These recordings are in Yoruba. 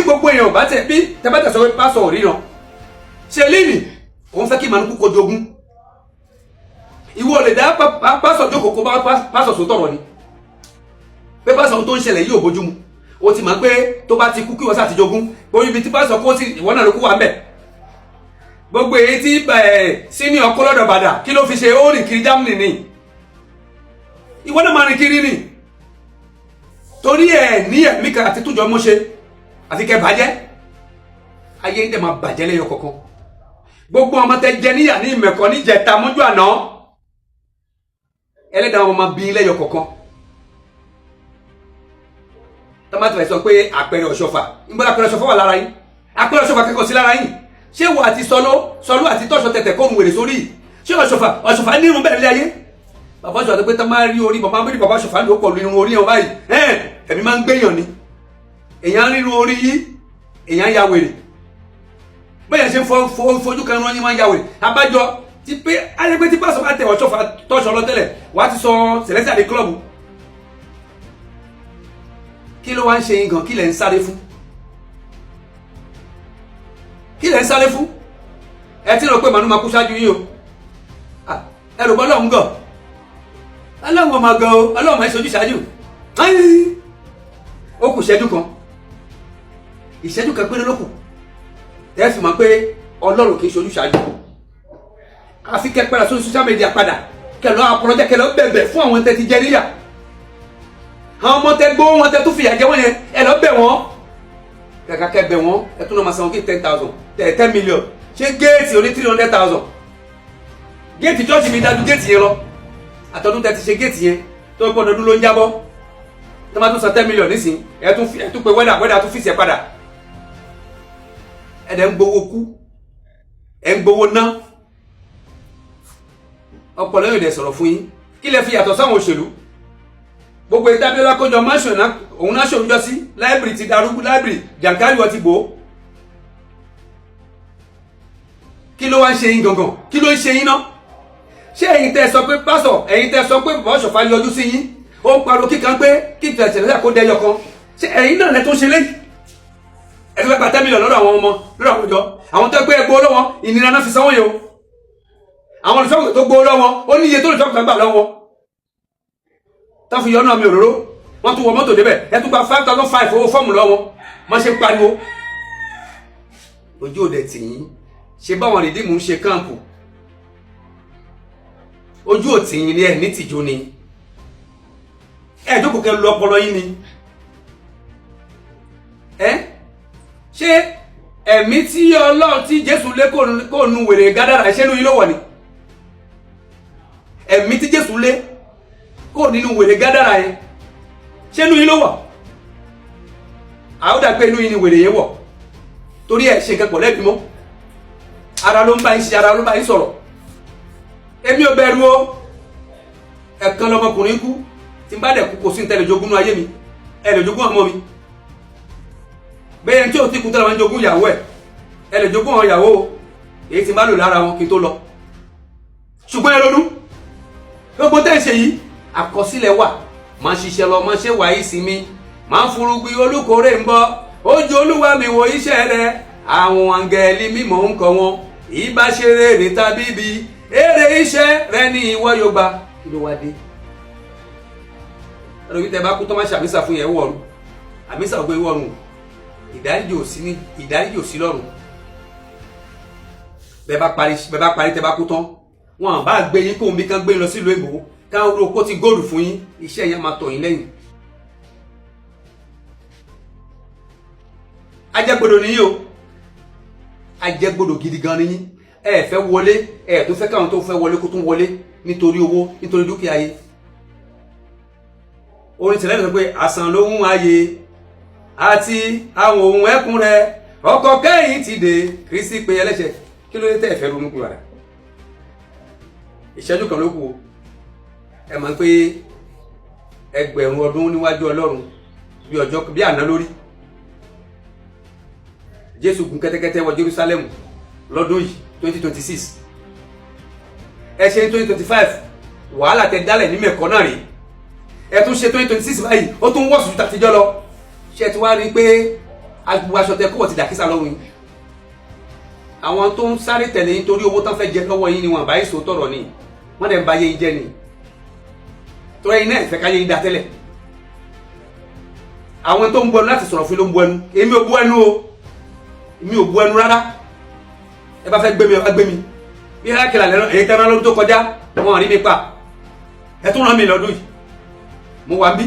Gbogbo èèyàn bá tẹ bí tẹ́bátẹ̀ sọ pé pásọ̀ ò ríran ṣe léènì, òun fẹ́ kí Mànúkú kó jogún. Ìwọ lè dá pásọ̀ jókòó kó bá pásọ̀ sótọ̀rọ̀ ni pé pásọ̀ tó ń ṣẹlẹ̀ yìí ò bójúmu. O ti mọ̀ pé tó bá ti kú, kí wọ́n sá ti jogún orí ibi tí pásọ̀ kó sí, ìwọ náà ló kú wà ń bẹ̀. Gbogbo èyí tí sínú ọkọ lọ́dọ̀ bàdà, kí ló fi ṣe? Ó rìn kiri Germany ni. Ìwọ náà máa rìn kiri ni, torí ẹ ní ẹ̀mí kan àti túnjọ mọ́ ṣe àti kẹ bàjẹ́. Ayé ń dẹ̀ máa bàjẹ́ lẹ́yọ kọ̀ọ̀kan. Gbogbo ọmọ tẹ jẹ níyà ní ìmẹ̀kọ níjẹta mọ́jú àná, ẹlẹ́dàá wọn máa bí lẹ́yọ kọ̀ọ̀kan. Tọ́mátì fẹ́ sọ pé àpẹẹrẹ ọ̀ṣọ́fà ń gbọ́dọ̀, àpẹẹrẹ ọ̀ṣọ́fà wà lára yín, àpẹẹrẹ ọ̀ṣọ́fà kẹ́kọ̀ọ́ sí lára yín. Ṣé wà àti sọlọ sọlọ àti tọ́ṣọ tẹ̀tẹ̀ kóhun wèrè sórí? Ṣé ọ̀ṣọ́fà ọ̀ṣọ́fà nírun bẹ́ẹ̀ lé ayé? Bàbá ọ̀ṣọ́fà tó pé tá máa rí orí bàbá rí bàbá ọ̀ṣọ́fà ló pọ̀ irun orí yẹn báyìí, ẹ̀mí máa ń gbéyàn ni. Èèyàn rírun orí yìí, èèyàn ya wèrè. Bẹ́ẹ̀ ṣe ń fojú kan rán yín máa ń ya wèrè. Abájọ ti pé ayé pé tí pásọ̀ bá tẹ ọ̀ṣọ́fà tọ́ṣọ lọ tẹ́lẹ̀, wàá ti sọ Celestial di club. Kí ló wá ń ṣe yín gan? Kí lẹ̀ ń sáré fún? Kí lẹ̀ ń sáré fún? Ẹ ti rò pé màánú máa kú ṣáájú yín o. Ẹ rò bọ́ ọlọ́run gàn, ọlọ́run ọmọ gan o, ọlọ́run máa ń ṣojú ṣáájú. Ó kù ìṣẹ́jú kan, ìṣẹ́jú kan péré ló kù tẹ́ fi mọ̀ pé ọlọ́run kì í ṣojú ṣáájú. Àfi kẹ́ padà sórí social media, padà kẹ́ lọ àpọ̀lọ́jà, kẹ́ lọ bẹ̀bẹ̀ fún àwọn tẹ́ ti jẹ níyà, àwọn ọmọ tẹ́ gbó wọn, tẹ́ tún fìyà jẹ wọ́n yẹn. Ẹ lọ bẹ̀ wọ́n. Kàkà kẹ́ bẹ̀ wọ́n, ẹ tún lọ máa san kí 10,000, 10 million. Ṣé géètì oní 300,000, géètì church mi dájú géètì yẹn lọ. Àtọ́dún tẹ́ ti ṣe géètì yẹn tó ń pọ̀ ọdọọdún ló ń jábọ́. Tó máa tún san 10 million nísìn, ẹ tún pé wẹ́dà wẹ́dà tún fìsẹ̀ padà. Ẹ dẹ̀ ń gbowó kú, ẹ ń gbowó ná. Ọpọlọ yóò dẹ̀ sọ̀rọ̀ fún yín. Kí lẹ fi yàtọ̀ sáwọn òṣèlú? Gbogbo ìtàbíọ́lá kójọ mansion òun náà ṣòun jọ sí library ti darúgbó, library jàǹkárì wọ́n ti bò ó. Kí ló wá ń ṣe yín gangan? Kí ló ń ṣe yín náà? Ṣé ẹ̀yin tẹ́ sọ pé pásọ̀, ẹ̀yin tẹ́ sọ pé bàbá ọ̀ṣọ̀fà yọjú sí yín, ó ń pariwo kíkan pé kí tẹ̀sẹ̀ kó dẹyọ kan, ṣé ẹ̀yin náà lẹ tó ṣe léyìí? Ẹ ti fẹ́ gba 10 million lọ́dọ̀ àwọn ọmọ, lọ́dọ̀ àwọn ìjọ, àwọn tó gbé ẹgbẹ́ lọ́wọ́. Ìnira náà fi sanwó yẹn o. Àwọn olùṣọ́àgùtàn tó gbowó lọ́wọ́, ó ní iye tó olùṣọ́àgùtàn gbà lọ́wọ́ tó fi yọ náà mi òróró. Wọ́n tún wọ mọ́tò débẹ̀, ẹ tún gba 5,500 owó fọ́ọ̀mù lọ́wọ́. Wọ́n ṣe ń pariwo ojú òde tì yín. Ṣe báwọn Redeem ń ṣe camp, ojú òtì yín ni. Ẹ ní tìjú ni. Ẹ jókòó kẹ́ lu ọpọlọ yín ni. Ẹ ṣé ẹ̀mí tí Ọlọ́run tí Jésù lé kó nu wèrè Gádàrà, ṣé inú yín ló wọ̀ ni? Ẹ̀mí tí Jésù lé kó nínú wèrè Gádàrà yẹn, ṣé inú yín ló wọ̀? Àwọn dà pé inú yín ni wèrè yẹn wọ̀, torí ẹ̀ ṣe nǹkan pọ̀ lẹ́bi mọ́. Ara ló ń bá yín ṣe, ara ló ń bá yín sọ̀rọ̀. Èmi ò bẹ̀rù o. Ẹ̀kan lọmọkùnrin kú. Tí n bá dẹ̀ kú, kò sí ní tẹ́lẹ̀ jogún ayé mi, ẹ lè jogún ọmọ mi. Bẹ́ẹ̀ tí o ti kú tẹ́lẹ̀ máa ń jogún ìyàwó ẹ̀, ẹ lè jogún àwọn ìyàwó èyí tí n bá lò lára wọn kí n tó lọ. Ṣùgbọ́n ẹ ronú, gbogbo tẹ́ ń ṣe yìí, àkọsílẹ̀ wà. Máa ṣiṣẹ́ lọ, máa ṣe wàyí sí mi, máa ń furugbin, olùkórè ń bọ̀. Ojú Olúwa mi wo iṣẹ́ rẹ, àwọn àǹgẹ̀lì mímọ́ ń kọ́ wọn. Ìbáṣe rere tàbí bí èrè iṣẹ́ rẹ ní ìwọ yóò gbà. Kí ló wá dé? Ẹnu bí tẹ bá kú tó máa ṣàmísà fún yẹn wọ̀run, àmísà ògbé wọ̀run. Ìdáríjì ò sí ní, ìdáríjì ò sí lọ́run. Bẹ́ẹ̀ bá parí, tẹ bá kú tán, wọn bá gbé yín kóun bí kán gbé yín lọ sílùú èbó, káwọn ro kó ti góòlù fún yín, iṣẹ́ yẹn máa tọ̀ yín lẹ́yìn. Ajẹgbodò nìyí o, ajẹgbodò gidi gan nìyí. Ẹ fẹ́ wọlé, ẹ tó fẹ́ káwọn tó fẹ́ wọlé kó tún wọlé nítorí owó, nítorí dúkìá yìí. Orin tẹ̀lé sọ pé àsàn lóhun ayé àti àwọn ohun ẹkùn rẹ, ọkọ̀ kẹ́yìn ti dé, Kristi pé ẹlẹ́ṣẹ̀. Kí ló dé tẹ́ ẹ fẹ́ ronú kúrò rẹ̀? Ìṣẹ́jú kan ló kù o. Ẹ mọ̀ pé 1,000 ọdún níwájú Ọlọ́run bí ọjọ́ bí àná lórí. Jésù gun kẹ́tẹ́kẹ́tẹ́ wọ Jerusalem lọ́dún yìí, 2026. Ẹ ṣe ní 2025, wàhálà tẹ dálẹ̀ ní mẹ́kọ́ náà rèé. Ẹ tún ṣe 2026 báyìí, ó tún wọ́ọ̀sù ju tàtijọ́ lọ. Ṣé ẹ ti wá rí i pé Gbogbo aṣọ tẹ kó wọ́n ti dàkísà lọ́rùn yín. Àwọn tó ń sáré tẹ̀lé yín torí owó tán fẹ́ jẹ lọ́wọ́ yín ni wọn àbáyé sòótọ́ rọ̀ ni wọ́n dẹ̀ ń ba ayé yín jẹ́ ni, torí ẹ̀yin náà ìfẹ́ káyé yín da tẹ́lẹ̀. Àwọn tó ń bu ẹnu láti sọ̀rọ̀ fún yín ló ń bu ẹnu. Èmi ò bu ẹnu o, èmi ò bu ẹnu rárá. Ẹ bá fẹ́ gbé mi, ẹ bá gbé mi bí alákìlà lẹ́nu èyí tẹ́ran lọ́dún tó kọjá, wọn rí mi pa. Ẹ tún rán mi lọ́dún yìí, mo wà ń bí.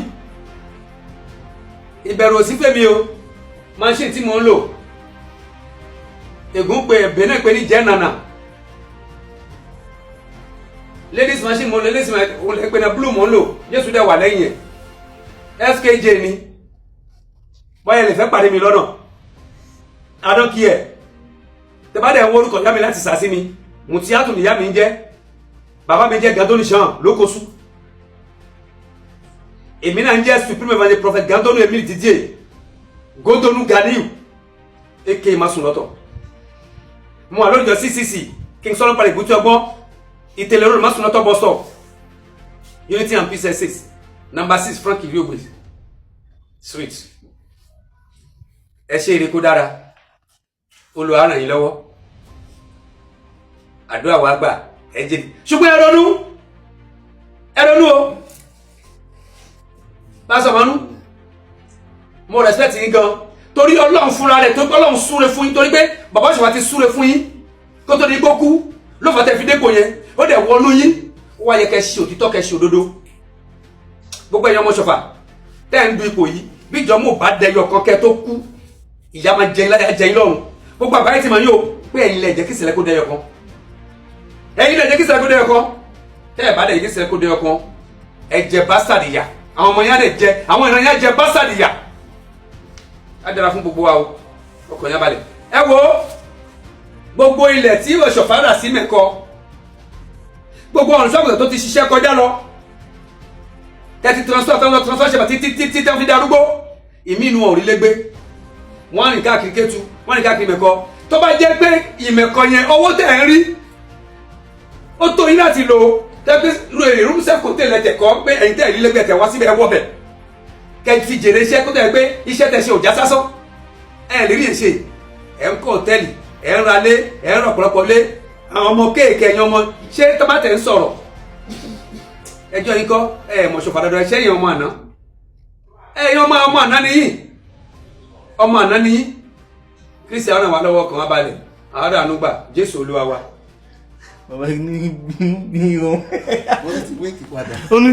Ìbẹ̀rù òsì fèmí o. Machine tí mo ń lò, ègún pé ẹ̀bẹ̀ náà pé ní jẹ́ nànà ladies machine mo ladies machine òun lè pe ní blue mo ń lò. Jésù dẹ̀ wà lẹ́yìn ẹ̀. SKJ ni báyẹn lè fẹ́ pàdé mi lọ́nà. I don't care. Tẹ bá dẹ̀ ń worúkọ ìyá mi láti sàsí mi, Mùtíátù nìyá mi ń jẹ́, bàbá mi jẹ́ Gandoni-Jean lókosú. Èmi náà ń jẹ́ Supreme Evangelist Prophet Gandonu Emile Didier Godonu Ganiu aka Masunlọ́tọ̀. Mo wà lórí ìjọ CCC King Solomon Parish, Ìbútí Ọgbọ́n, Ìtẹ̀lẹ̀ Road, Masunlọ́tọ̀ bus stop, Unity and Peace Estate, number 6 Frank Iriogbe Street. Ẹ ṣe eré kó dára. Olúwa ràn yín lọ́wọ́, àdúrà wa gbà. Ẹ jẹ́ ṣùgbọ́n ẹ ronú, ẹ ronú o. Pásọ̀ Manu, mo respect yín gan torí Ọlọ́run fúnra rẹ̀, tó Ọlọ́run súre fún yín, torí pé bàbá Òṣùpá ti súre fún yín kó tó di gbó kú ló fà tẹ́ fi dépò yẹn. Ó dẹ̀ wọnú yín, ó wá yẹ kẹ́ ṣe òtítọ́, kẹ́ ṣe òdodo. Gbogbo ẹ̀yin ọmọ Ṣọ̀fà tẹ́ ń du ipò yìí, bí ìjọmọ̀ bá dẹyọ kan kẹ́ tó kú, ìyá máa jẹ láyà jẹ yín lọ́rùn. Gbogbo àgbáyé ti mọ̀ yín o pé ẹ̀yin lẹ jẹ́ kí ìṣẹ̀lẹ̀ kó dẹyọ kan, ẹ̀yin lẹ jẹ́ kí ìṣẹ̀lẹ̀ kó dẹyọ kan. Tẹ́ ẹ̀ bá dẹ̀ jẹ́ kí ìṣẹ̀lẹ̀ kó dẹyọ kan, ẹ jẹ bastard ìyà. Àwọn ọmọ yẹn á dẹ̀ jẹ, àwọn ìran yẹn á jẹ bastard ìyà. Á dára fún gbogbo wa o. Ọkàn yẹn balẹ̀. Ẹ wo gbogbo ilẹ̀ tí Ọ̀ṣọ̀fà rà sí Mẹ́kọ, gbogbo ọ̀run sọ́kùnrin tó ti ṣiṣẹ́ kọjá lọ, tẹ́tí transfer tó ń lọ transfer ṣe bá títí títí tẹ́ fi darúgbó, ìmí inú ọ̀rí lẹ́gbẹ́. Wọ́n rìn káàkiri Kétu, wọ́n rìn káàkiri Mẹ́kọ. Tó bá jẹ́ pé ìmẹ̀kọ yẹn, owó tẹ̀ ń rí ó tó yín láti lò, tẹ́gbẹ́ èrè room self contained lẹ́tẹ̀ kọ́ pé ẹ̀yin tẹ́ ẹ̀rí lẹ́gbẹ̀ẹ́ tẹ̀ wá síbẹ̀, ẹ wọ́ bẹ̀ kẹ́ fi jèrè iṣẹ́, kó tẹ̀ pé iṣẹ́ tẹ̀ ṣe ò já sásán. Ẹ̀ lè rí èṣe, ẹ̀ ń kọ́ hòtẹ́ẹ̀lì, ẹ̀ ń ralé, ẹ̀ ń rọ̀pọ̀lọpọ̀ lé. Àwọn ọmọ kéèké, ẹ̀yin ọmọ, ṣé tọ́ba tẹ̀ ń sọ̀rọ̀ ẹjọ́ yín kọ́? Ẹ̀ mọ̀ ṣòfò àdàdọ̀ ẹ̀ṣẹ́ yẹn. Ọmọ àná, ẹ̀yin ọmọ, ọmọ àná nìyí, ọmọ àná nìyí. Kristi àwọn àwọn lọ́wọ́ kan wá balẹ̀ àwọn àánú gbà. Jésù Olúwa wa. Bàbá ní bí wọn. Wọ́n ti wéèkì padà. Ó ní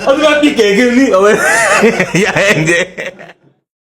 ọdún bá bí kẹ̀kẹ́ ní ọ̀wẹ́ ìyá ẹ̀ ń jẹ́.